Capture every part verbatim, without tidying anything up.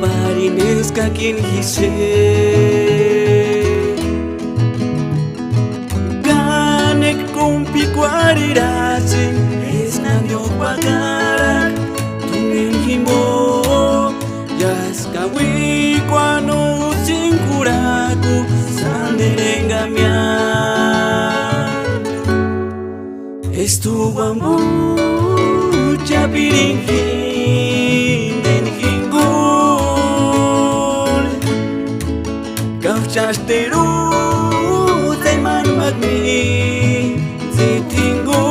Párini eskakini ji xéni. Kánekua kómu p'ikuarherats'ïni eska nándiu jupakaraka tumina jimbo. Iásï ka uíkuani no úsïni jurhak'u sánderu engameani. Estuani uambuchapiringa jindeni jinguni, kauchasteru tsemani mákini tsiti jinguni.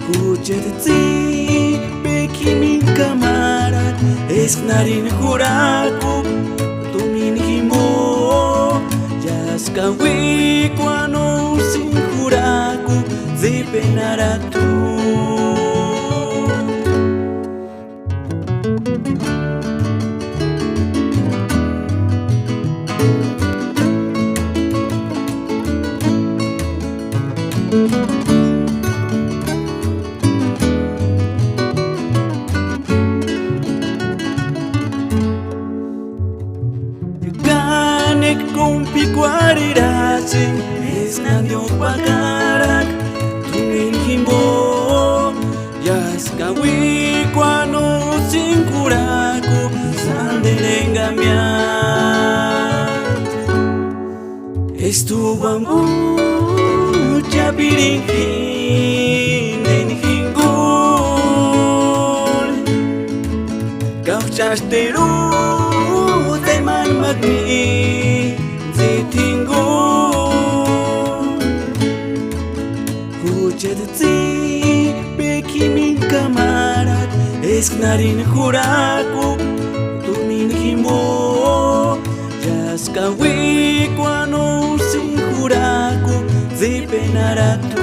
Jucheti tsípekua jimini kamarata eska nárini jurhak'u tumina jimbo. Iásï ka uíkuani no úsïni jurhak'u tsípenharatu. Kánekua kómu p'ikuarherats'ïni eska nándiu jupakaraka tumina jimbo. Iásï ka uíkuani no úsïni jurhak'u sánderu engameani. Estuani uambuchapiringa jindeni jinguni, kauchasteru tsemani mákini tsiti jinguni. Jucheti tsípekua jimini kamarata eska nárini jurhak'u tumina jimbo. Iásï ka uíkuani no úsïni jurhak'u tsípenharatu.